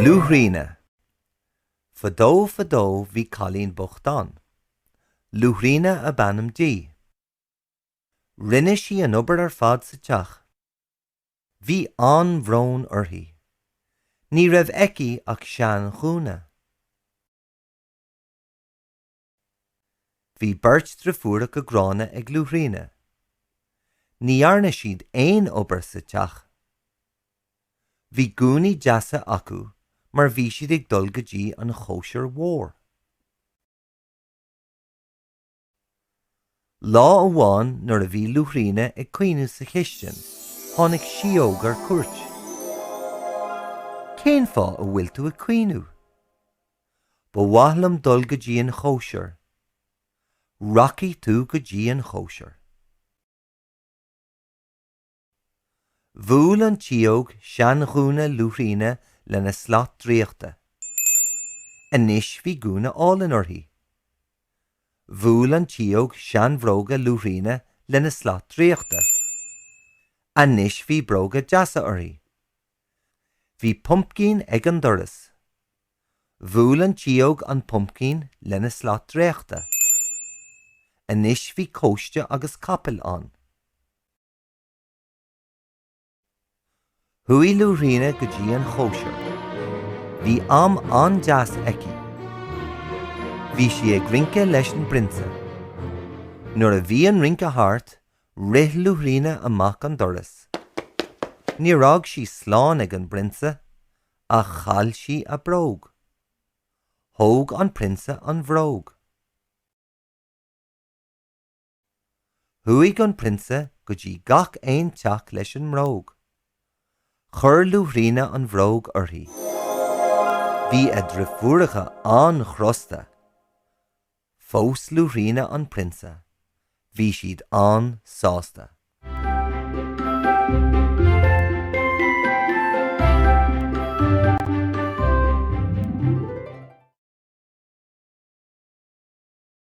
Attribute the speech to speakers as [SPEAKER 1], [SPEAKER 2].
[SPEAKER 1] Luaithríona. Fadó fadó bhí cailín bocht ann. Luaithríona ab ainm di. Rinne sí an obair ar fad sa teach. Bhí an-bhrón uirthi. Ní raibh aici ach seanghúna. Bhí beirt driofúracha gránna ag Luaithríona. Ní dhearna siad aon obair sa teach. Bhí gúnaí deasa acu mar bhí siad ag dul go dtí an chóisir mhór. Lá amháin nuair a bhí Luaithríona ag caoineadh sa chistin, tháinig síóg ar cuairt. Cén fáth a bhfuil tú ag caoineadh? Ba mhaith liom dul go dtí an chóisir. Rachaidh tú go dtí an chóisir. Bhuail an tsíóg seanghúna Luaithríona lena slat draíochta. Anois bhí gúna álainn uirthi. Bhuail an tsíóg seanbhróga Luaithríona lena slat draíochta. Anois bhí bróga deasa uirthi. Bhí pumpcín ag an doras. Bhuail an tsíóg an pumpcín lena slat draíochta. Anois bhí cóiste agus capaill ann. Chuaigh Luaithríona go dtí an chóisir. Bhí am an-deas aici. Bhí sí ag rince leis an bprionsa. Nuair a bhí an rince thart, rith Luaithríona amach an doras. Níor fhág sí slán ag an bprionsa. Ach chaill sí a bróg. Thóg an prionsa an bhróg. Chuaigh an prionsa go dtí gach aon teach leis an mbróg. Chuir Luaithríona an bhróg uirthi. Bhí a driofúracha an-chrosta. Phós Luaithríona an prionsa. Bhí siad an-sásta.